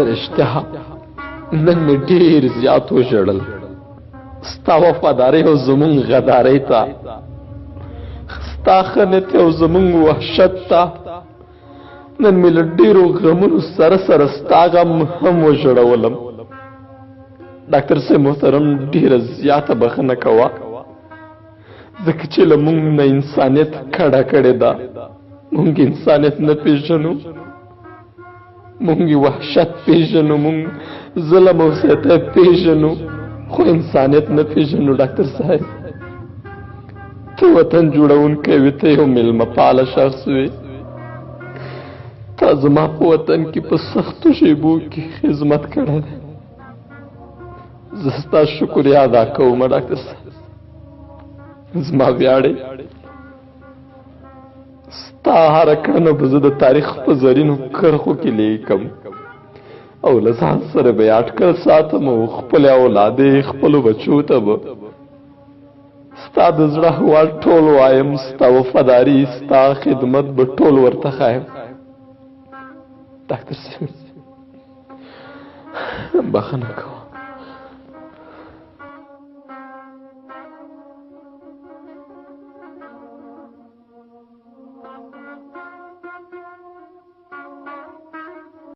رښتیا نن مې ډېر زیات وژړل، ستا وفادارۍ او زمونږ غدارۍ ته، ستا ښه نیت او زمونږ وحشت ته. نن مې له ډېرو غمونو سره سره ستا غم هم وژړولم. ډاکتر صاحب محترم، ډېره زیاته بخښنه کوه، ځکه چې له مونږ نه انسانیت کډه کړې ده. مونږ انسانیت نه پېژنو، مونږ وحشت پېژنو، مونږ ظلم او سیطه پېژنو، خو انسانیت نه پېژنو. ډاکتر صاحب، ته وطن جوړونکی وې، ته یو مېلمه پاله شخص وې. تا زما په وطن کې په سختو شیبو کې خدمت کړی دی. زه ستا شکریا ادا کوم ډاکتر صاحب، زما ویاړې. ستا هره کړنه به زه د تاریخ په زرینو کرښو کې لیکم او له ځان سره به یې اټکل ساتم، او خپلې اولادې، خپلو بچو ته به ستا د زړه احوال ټول وایم، ستا وفاداري، ستا خدمت به ټول ورته ښایم. ډاکتر صاحب، بخښنه کوه.